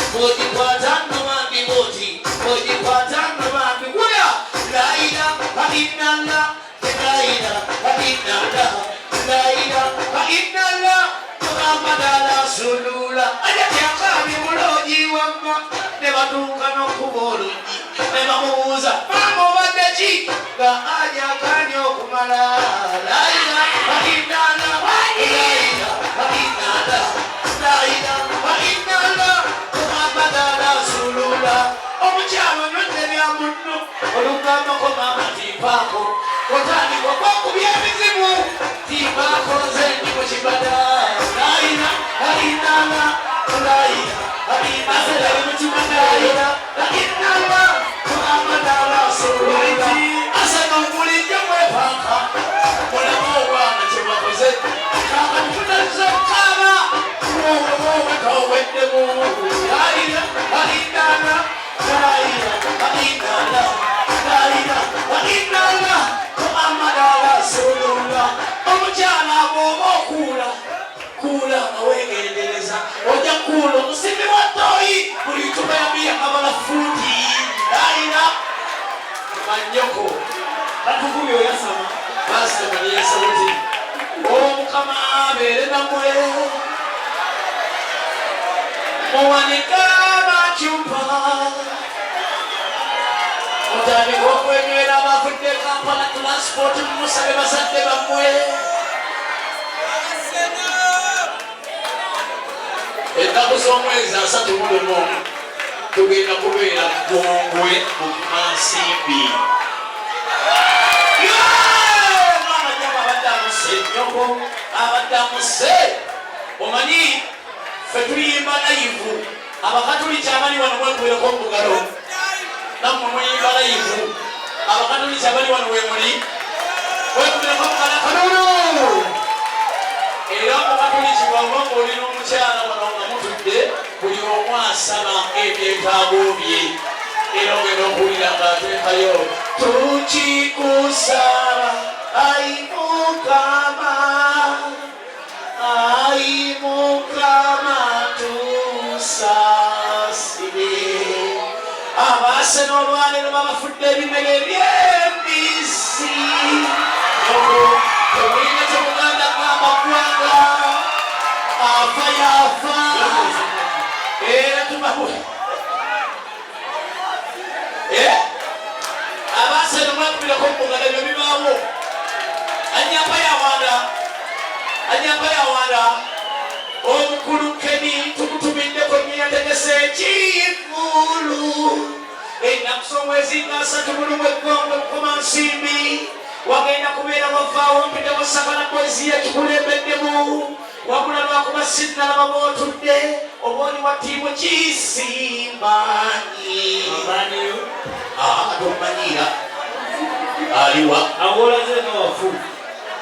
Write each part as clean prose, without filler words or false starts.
Bw'ogikwata nno bambi bw'oti, bw'ogikwata nno bambi wula. La ilaha illallah, la ilaha illallah, la ilaha illallah, Muhammad rasulullah. Ajja tyakaabye bulungi wamma ne batuuka n'okuba oluggi ne bamubuuza, "Maama, obadde ki?" Nga aja akanye okumala. La ilaha illallah, la ilaha illallah, la ilaha illallah, Muhammad rasulullah. Omukyalo onywedde bya munno, olugambako maama timpaako, otandika okwekubya emizimu, timpaako, nze ndi mu kibada. La ilaha illallah, la ilaha illallah, mu kibada, la ilaha illallah, Muhammad rasulullah. Asana bulijjo mwepanka, mulamu obwana kye bakoze kakati tutaliza okukaaba wowe wowe toweddemu. La ilaha illallah, la ilaha illallah, la ilaha illallah, Muhammad rasulullah. Omukyala bw'oba okuula, kuula nga weegendereza, ojja kuula omusimbi wa ttooyi, buli cupa ya biya abala fuuti layira manyoko. Batukubye oyasama. Pasita Maniyasauti, Omukama abeere nammwe. Muwanike amacupa, mutandike okwenywera. Abavudde Kampala, transport, musabe bazadde bammwe. Ennaku z'omwezi 31 tugenda kubeera Ggongwe mu Mansimbi. Maama jama abadde amuse, nyoko abadde amuse. Omanyi ffe tuyimba live. Abakatuliki abali wano, mwekubireko mugalo. Nammwe muyimba live. Abakatuliki abali wano, wemuli, mwekubireko mugalo akalulu. Era omukatuliki bw'oba ng'oli n'omukyala wano nga mutudde, buli omu asaba ebyetaago bye, era ogenda okuwulira ng'ateekayo, "Tukikusaba, ayi Mukama, ayi Mukama, tusaasire." Abaase n'olwaleero babafudde ebimere ebyembisi. Temulina kyemuganda gamba ggwanga, afa yafa, era tubawe. Abaaseno mwakubireko mugala, ebyo bibaawo. Anyamba yawanda, anyamba yawanda. Omukulu Keni tumutumiddeko nnyo, yategese ekivulu ennaku z'omwezi nga 31 eggongwe Bukomansimbi. Wagenda kubeera wavaawo mpite wasakala boys yakikulembeddemu, wabula lwakuba sinnalaba bwotudde, oba oli wa ttiimu kisimanyi. Amaniyo. Tomanyiira aliwa. Awolaze nga wafu.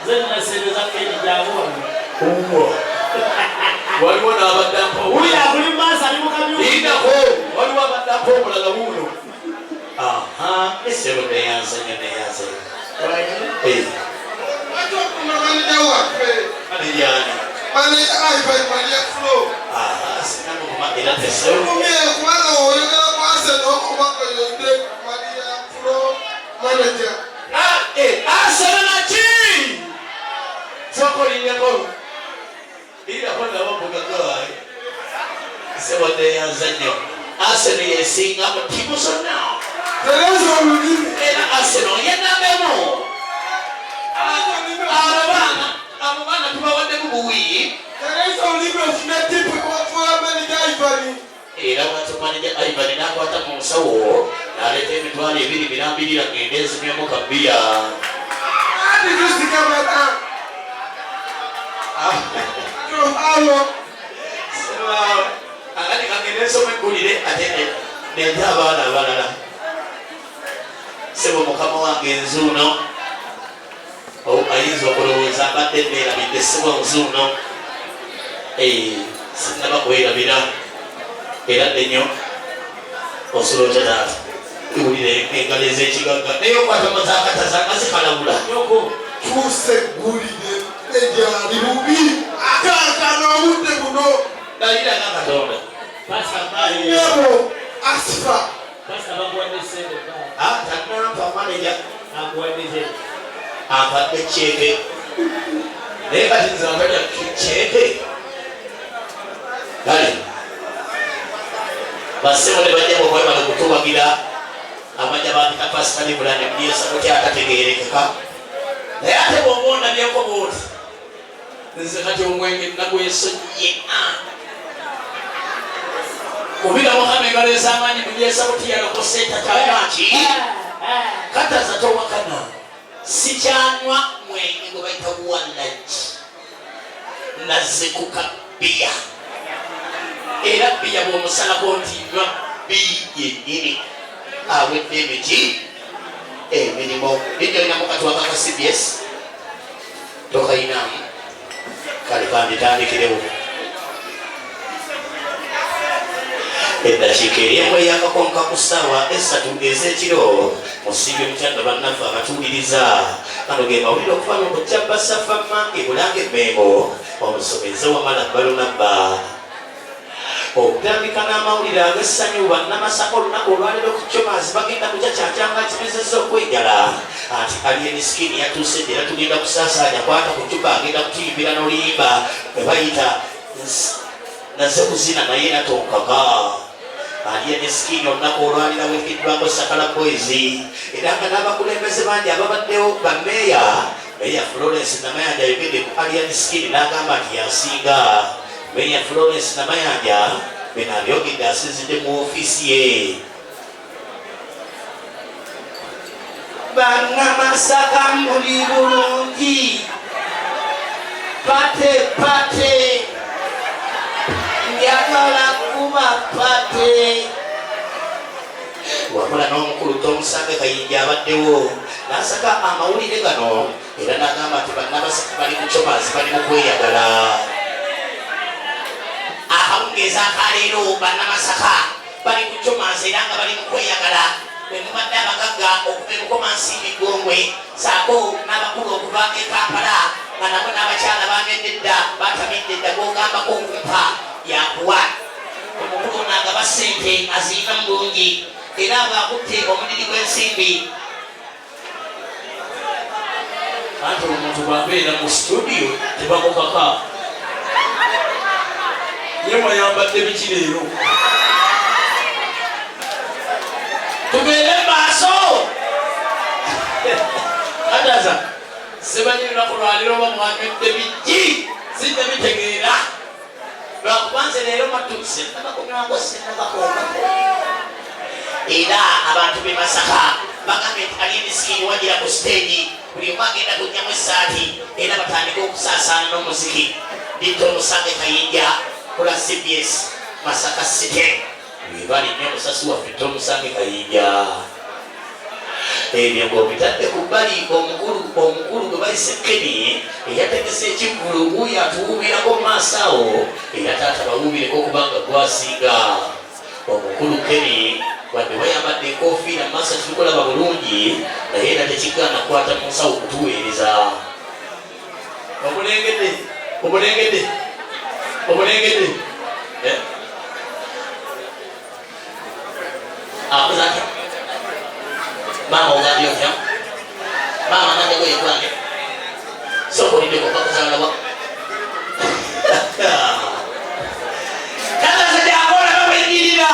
Nze nina sente za Keni, jangu wano. Uwa. Waliwo n'abadde ampa. Wulira, buli maaso ali mu kamyufu. Lindako, waliwo abadde ampa omulala wuuno. Aha, esebo, neyanza nnyo, neyanza. Lwaki okuma manager waffe? Manejani? Manager Ivan Maria Flo. Aha, sinamukuma era tesebo. Okumye kubanga oyogera ku Arsenal oba oyogedde Maria Flo manager. Arsenal naki? Soko lindako. Lindako nabo mugagga wange. Sebo, neyanza nnyo. Arsenal yesinga mu ttiimu zonna. Tereza olulimi. Era Arsenal yenamba emu. Tereza olulimi. Abo baana tubawaddemu buwi. Tereza olulimi ofune tip for manager Ivan. Era watu manager Ivan n'akwata mu nsawo n'aleeta 20,000 mirambirira, ngende nzimyemu kabiya. Ati tusikamana. Alo. Akati kagende nsoma eggulire, ate nente abaana abalala. Sebo, mukama wange nzuuno. Oh, ayinza okulowooza mbadde neerabidde. Sebo, nzuuno. Sinnaba kwerabira era dde nnyo. Osula otya taata? Wulira engalo ez'ekigagga, naye okwata mazakataza nga zikalabula. Nyoko. Kyusa eggulire eryali bubi. Akaakano obudde buno. Ndayira nga Katonda. Nyabo Asifa. Ah, tanampa manager ampadde kyeke naye kati nze atalya kyeke kale bassebo ne bajja bwekwebala okutuwagira amajja bampita pasita libulani mdyesa kutya atategeerekeka naye ate bw'oba ondabyeko bwoti nze kati omwenge nagwesonyiye kubira mukama engalo ez'amaanyi mudyesa kutiyalokose takyanywa kataza towakana sikyanywa mwenge gwe bayita walagi nazze kuka bbiya era bbiya bw'omusalako nti nywa bbi yennyini awedde emiki emirimu lijolinamu katwaka ka CBS tokayinamu kale kanditandikirewo eddakiika eri emu eyakakonka ku ssaawa 3 ez'ekiro musiibye mutyanda bannaffe abatuwuliriza gano ge mawulire okuva mu kujja basafa mange bulange emmengo omusomeze wamala balunabba okutandika n'amawulire ag'essanyu bannamasaka olunaku olwaleero ku Chomazi bagenda kukyakyakya kimezezza okwejala ati Alien Skin yatuuse dda era tugenda kusaasaanya kwata ku ccupa agenda kutuyimbira n'oluyimba bwe bayita naze kuzina naye natonkaka Alien Skin olunaku olwaliro awerekeddwako Sakala Boys era nga n'abakulembeze bangi ababaddewo bameeya Meeya Florence Namayanja ayogedde ku Alien Skin n'agamba nti yasinga Meeya Florence Namayanja bino abyogedde asinzidde mu ofiisi ye Bannamasaka muli bulungi party party njagala kuba party wabula n'omukulu Tomusange Kayinja abaddewo n'asaka amawulire gano era n'agamba nti bannabasaka bali ku Chomazi bali mu kweyagala akawungeezi akaleero bannamasaka bali ku Chomazi era nga bali mu kweyagala bwe mubadde abagagga okuva e Bukomansimbi Ggongwe saako n'abakulu okuva e Kampala nga nabo n'abakyala banywedde dda batamidde dda gw'ogambako okumpa yakuwa omukulu ono agaba ssente aziyina mu bulungi era bw'akutte omuliri gw'ensimbi anti omuntu bw'abeera mu studio tebamukaka ye mwayambadde biki leero tugende maaso kataza simanyi lunaku lwaliro oba mwanywedde biki sijja bitegeera lwakuba nze leero matu sinnabakunywako sinnabakookako era abantu b'e Masaka bagambye nti Alien Skin wagira ku siteegi buli omu agenda kujjamu essaati era batandike okusaasaana n'omuziki Ditto Musange Kayinja kola CBS Masaka City webali nnyo omusasi waffe Tomusange Kayinja ebyo ng'obitadde ku bbali omukulu omukulu gwe bayise Kenny eyategese ekivvulu wuuyo atuwuubirako mu maaso awo era taata bawuubireko kubanga gwasinga omukulu Kenny wadde wayambadde enkofiira mu maaso tukulaba bulungi naye era tekigaana kukwata mu nsawo kutuweereza omulengedde omulengedde omulengedde Eh? Akoze atya maama ogambye otya maama nange gwegwange sooka oliddeko kakuzaalawa kataza gyakola bawenyirira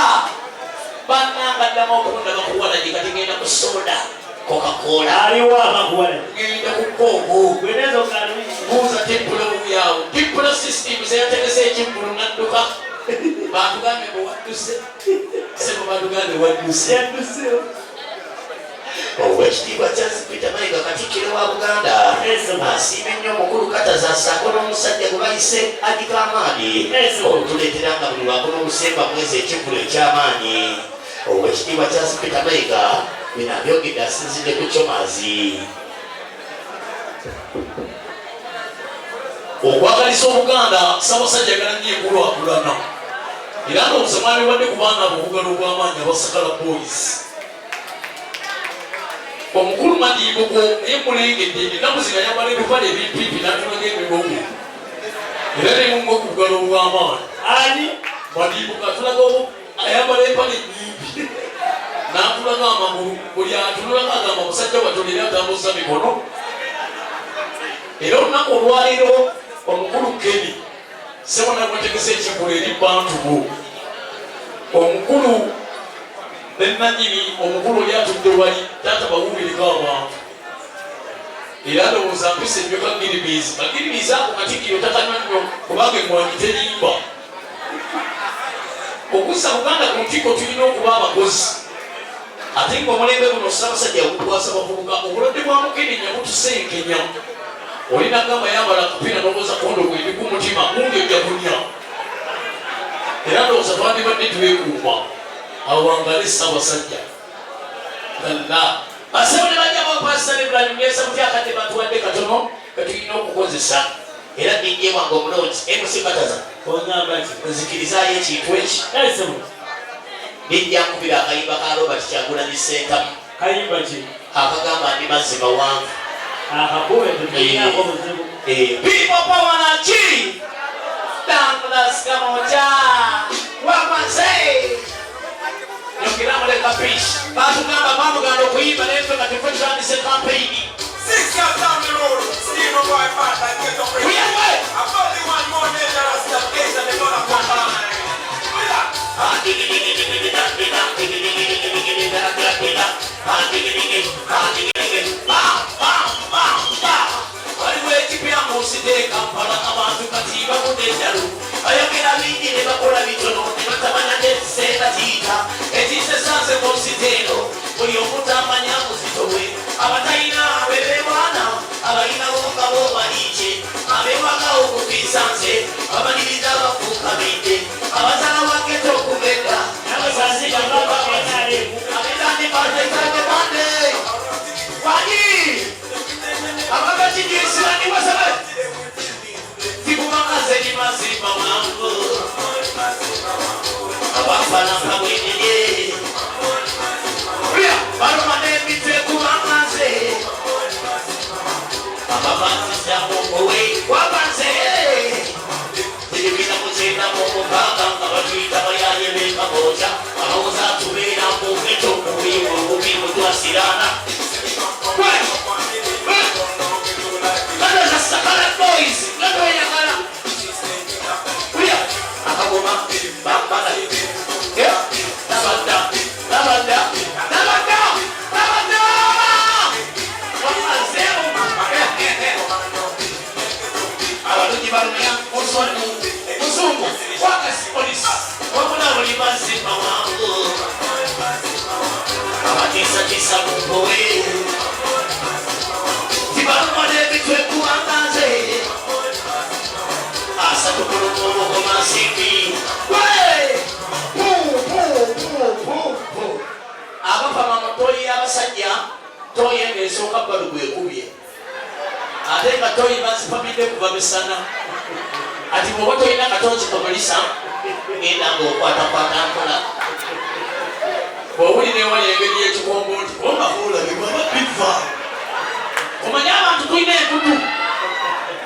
bannanga ddamu okundaba kuwalagi kati ngenda ku soda Coca-Cola aliwo abakuwala ngenda ku Coke gwenezo kalwi buuza timpula obuyawo timpula systems eyategese ekiggulu nadduka batugambe bwe wadduse sebo batugambe wadduse yadduse Oweekitiibwa Charles Peter Mayiga Katikkiro wa Buganda asiima ennyo omukulu Kataza ssaako n'omusajja gwe bayise Agikamaadi okutuleetera nga buli lwakuna olusemba mwezi ekivvulu eky'amaanyi Oweekitiibwa Charles Peter Mayiga bino abyogedde asinzidde ku Chomazi Okwagalisa Obuganda Ssaabasajja ayagala nnyo enkulaakulana era ndowooza mwandibadde ku baana abo obugalo obw'amaanyi aba Sakala Boys. Omukulu Madiibugo naye mmulengedde ennaku zino ayambala ebipale ebimpiimpi n'atulaga emigogo era ne mumuwa ku bugalo obw'amaanyi. Ani? Madibu katulaga obu ayambala empale nyimpi n'atulaga amagulu buli atunulako agamba omusajja watuli era atambuza mikono. Era olunaku olwaleero omukulu Kenny Ssebona gwategese ekivvulu eri bantu bo omukulu ne nanyini omukulu oli atudde wali taata bawuubireko abantu era ndowooza mpisa ennyo kagiribiizi kagiribiizi ako katikkiro takanywa nnyo kubanga emmwanyi terimba. Okuzza Buganda ku ntikko tulina okuba abakozi ate nga omulembe guno Ssaabasajja yagukwasa bavubuka. Obulwadde bwa mukenenya butusenkenya oli nagamba yambala akapiira n'obuuza kondomu eri ku mutima gundi ojja kunya era ndowooza twandibadde twekuuma awangale Ssaabasajja galla basebo ne bajja bakwasisa ne bulanyumyesa mutya akadde batuwadde katono ketulina okukozesa. Era DJ wange omulungi MC Bataza Ongamba ki? Nzikirizaayo ekintu eki. Kale ssebo. Dijja nkubira akayimba ka Robert Kyagulanyi Ssentamu. Kayimba ki? Akagamba ndi mazzi mawanvu. Akakube tetulinaako buzibu. People power na ki? Douglas Kamoja. Wamaze. Yongera muleka peace. Batugamba bamuganda okuyimba naye ffe kati ffe tutandise campaign. Six years down the road, still no boy fat like get up We are way. I'm only one more dangerous than this and they gonna combine. Waliwo ekipya mu nsi e Kampala abantu kati bagudde eddalu bayogera bingi ne bakola bitono ne batamanya n'ekiseera kiyita ekisesanze mu nsi eno buli omu tamanya muzito bwe abatalina be beewaana abalinawo nga bo baliikye abeewagawo okufiisa nze bamaliriza bafuuka bidde abazala wa ghetto okuva edda Abapama mu toyi y'abasajja toyi eno esooka balugu ekubye ate nga toyi bazipamidde kuva misana ati bw'oba tolina katonzi kamulisa genda ng'okwatakwata mpola bw'owulira ewali engeri y'ekikombo nti kubanga olabibwa biva omanye abantu tulina emputu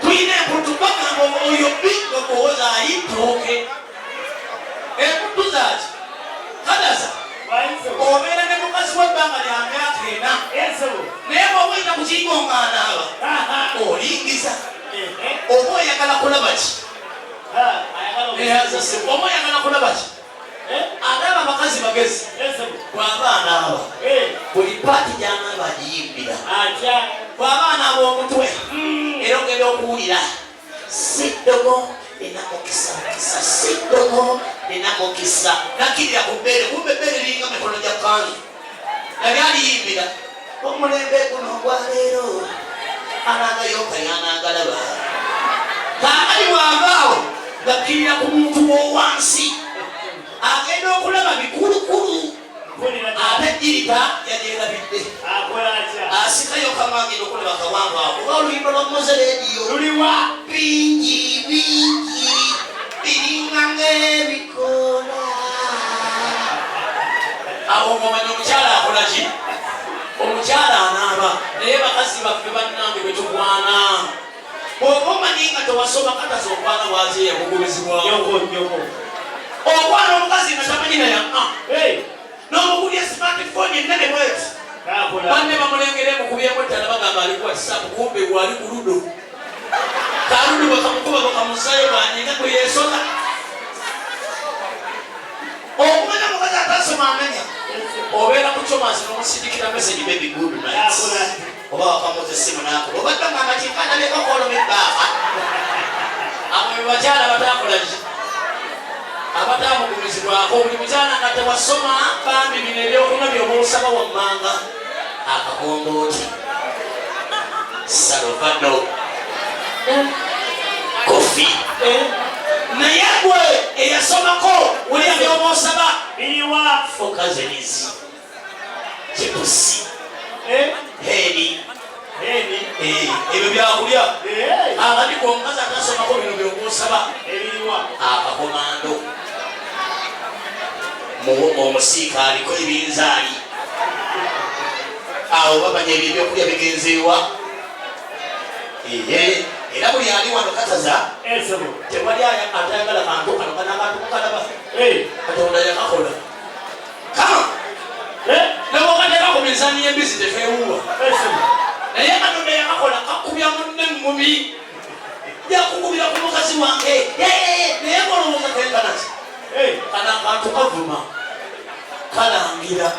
tulina emputu bagamba oyo bingo kuwoza ayitooke emputu zaki kadaza obeera ne mukazi w'ebbanga lya myaka ena naye bw'oba oyita ku kiyigo ng'anaaba olingiza oba oyagala kulaba ki oba oyagala kulaba ki ate abo abakazi bagezi bw'aba anaaba buli paati gy'anaaba agiyimbira bw'aba anaaba omutwe era ogenda okuwulira si ddogo nina mukisa mukisa si ddogo nina mukisa nakirira ku bbeere kumbe ebbeere liringa mikono gya kanzu nali aliyimbira omulembe guno ogwaleero anagayoka yanagalaba kaakati bw'avaawo ngakkirira ku muntu w'owansi agenda okulaba bikulukulu ate jirita yagyerabidde asikayo kamwagenda okulaba kawanvu ako oba oluyimba lwa Moze rediyo Luliwa bingi bingi biringa ng'ebikola awo ng'omanya omukyala akola ki omukyala anaaba naye bakazi baffe bannange bwe tukwana bw'oba omanyi nga tewasoma kataza okwana waaki eyakugubizibwawo nyoko nyoko. Okwana omukazi nga tamanyi naye n'omugulya smartphone ennene bweti, banne bamulengera emukubyemu ettala, bagamba ali ku WhatsApp, kumbe wali ku ludo. Kaludo bwekamukuba bwekamusayo bwanyinga gwe yeesoza. Okumanya omukazi atasoma amenya, obeera ku comansi n'omusindikira message, "Baby, good night," oba wakamuza essimu nakuba, obadde ogamba kinkanabeko koloma ebbaaka. Abo be bakyala batakola ki, abatamugumizibwako. Buli mukyala nga tewasoma, bambi, bino ebyokunywa byoba osaba wammanga: akakongooti, salvado, coffee. Naye gwe eyasomako, wulira byoba osaba. Biriwa? Fokazenizi, chips, heni. Heni. Ebyo byakulya. Abandi gwe omukazi atasomako, bino byoba osaba. Ebiriwa? Akakomando, muwogo omusiika aliko ebinzaali. Awo bamanya ebyo ebyokulya bigenzeewa. Ehe, era buli ali wano kataza. Esebo. Tewali atayagala kantu kano. Kana akantu mukalaba, Katonda yakakola kama newakateeka ku minzaani y'embizi tekewuwa. Esebo. Naye Katonda yakakola, kakubya munne mubi, yakukubira ku mukazi wange. Naye ngolowooza kenkanaki. Kano akantu kavuma, kalangira,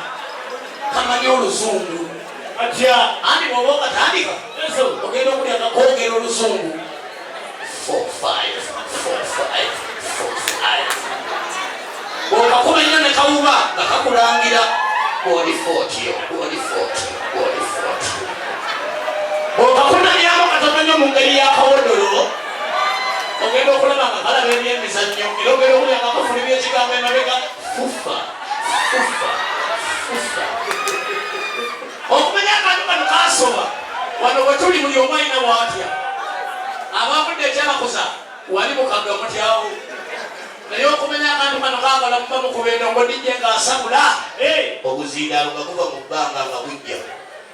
kamanyi oluzungu. Atya? Andi bwoba okatandika, Esebo. ogenda okulya nga kogera oluzungu 4 5 4 5 4 5. Bwokakuba ennyo ne kawuba nga kakulangira oli 40, oli 40, oli 40. Bwokakunamyamu katono nnyo mu ngeri y'akawodolo, ogenda okulaba nga kalaba ebyemizannyo, era ogenda okulya nga kafulumya ekigambo emabega, fufa fufa fufa. Okumanya akantu kano kasoba, wano bwe tuli buli omu alina waatya. Abavudde ekyabakuza wali mukadde omutyawo, naye okumanya akantu kano kagala muba mukuba endongo, dijje ng'asabula obuzindaalo nga buva mu bbanga nga bujja.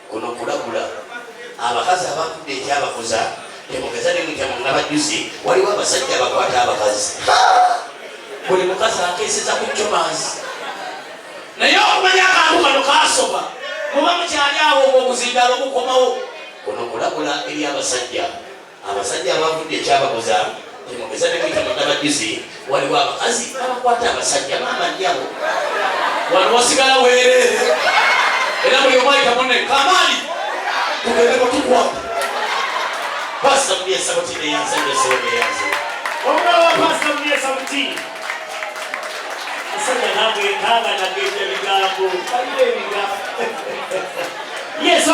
Kuno kulagula abakazi abavudde ekyabakuza, temugeza ne mutya munabajjuzi. Waliwo abasajja abakwata abakazi, buli mukazi akeeseza ku comansi. Naye okumanya akantu kano kasoba, muba mukyali awo ngaobuzindaalo bukomawo. Kuno kulagula eri abasajja. Abasajja abavudde ekyabakuza, temugeza ne muyita munabajjuzi. Waliwo abakazi abakwata abasajja, maama nnyabo, wano wasigala weereere, era buli omu ayita munne, kamaali tugende bwetukwata. Pasita Mulyesa Buti, neyanza nyesewo, neyanze. Omulala wa Pasita Mulyesa Buti. Musajja nange kanga nageja bigambo, kalina ebigambo. Yes.